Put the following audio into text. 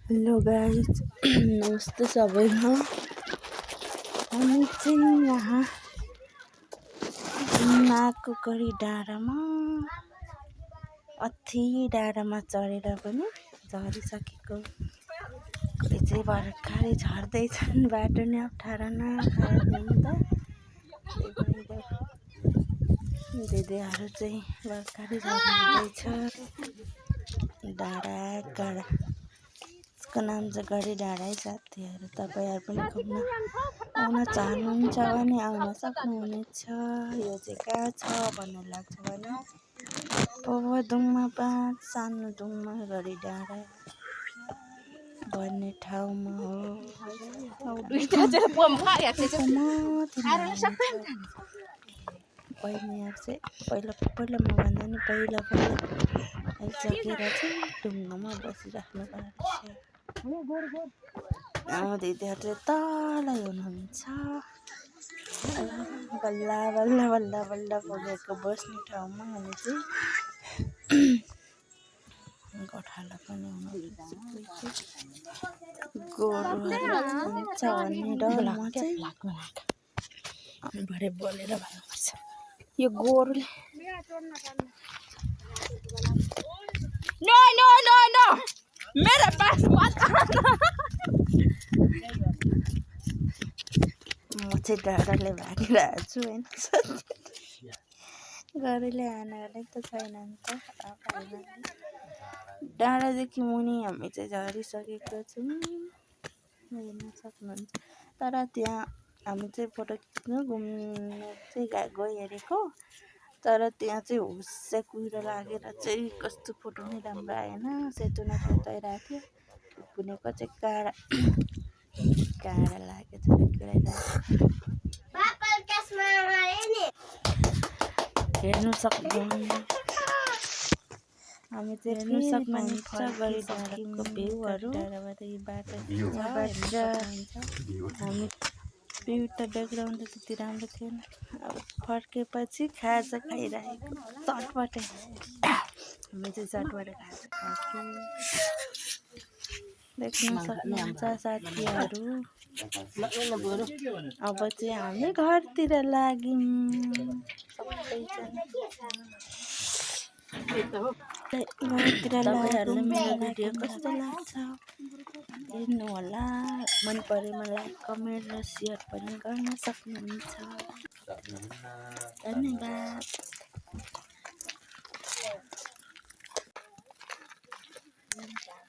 Hello guys, नमस्ते सबैमा। हामी चाहिँ यहाँ नागकोकरी डाँडामा अति डाँडामा चढेर पनि झरिसकेको। कोही चाहिँ भर्खरै झर्दैछन्, बाटो नै अप्ठ्यारो नखाएर दिदीहरू चाहिँ भर्खरै झर्नुहुँदैछ। डाँडा काँडा यसको नाम चाहिँ गढी डाँडा है साथीहरू। तपाईँहरू पनि घुम्न आउन चाहनुहुन्छ भने आउन सक्नुहुनेछ। यो चाहिँ कहाँ छ भन्ने लाग्छ भने पवदुङमा 5 सानो दुङमा गढी डाँडा भन्ने ठाउँमा हो। पहिला म भन्दा नि पहिला आइसकेर चाहिँ ढुङ्गामा बसिराख्नु भएको छ। दिदीहरू चाहिँ तल हुनुहुन्छ। बल्ल बल्ल बल्ल बल्ल पुगेको बस्ने ठाउँमा। अनि चाहिँ गोठाला पनि हुनुहुन्छ। गोरुहरू हुन्छ भन्ने डरमा चाहिँ भरे बोलेर भन्नुपर्छ। यो गोरुले नो नो नो नो मेरो पास मत। म चाहिँ डाँडाले भागिरहेको छु होइन। गरुले हानेर त छैन नि त। डाँडादेखि मुनि हामी चाहिँ झरिसकेको छौँ, हेर्न सक्नुहुन्छ। तर त्यहाँ हामी चाहिँ फोटो खिच्नु घुम्नु चाहिँ गइहेरेको। तर त्यहाँ चाहिँ हुस्से कुहिरो लागेर चाहिँ कस्तो फोटो नै राम्रो आएन। सेतो न तताइरहेको थियो। कुनेको चाहिँ काँडा लागेको थियो। हेर्नु सक्नुहुन्छ। हामी चाहिँ हेर्नु सक्नुहुन्छ गढी डाँडाको भ्यूहरू। हामी भ्यू त ब्याकग्राउन्ड त्यति राम्रो थिएन। अब फर्केपछि खाजा खाइरहेको चटपटे। हामी चाहिँ चटपटे खाजा खाएको देख्न सक्नुहुन्छ साथीहरू। अब चाहिँ हामी घरतिर लाग्यौँ सबैजना। तपाईँहरूलाई मेरो भिडियो कस्तो लाग्छ हेर्नु होला। मन परेमा लाइक कमेन्ट र सेयर पनि गर्न सक्नुहुन्छ। धन्यवाद।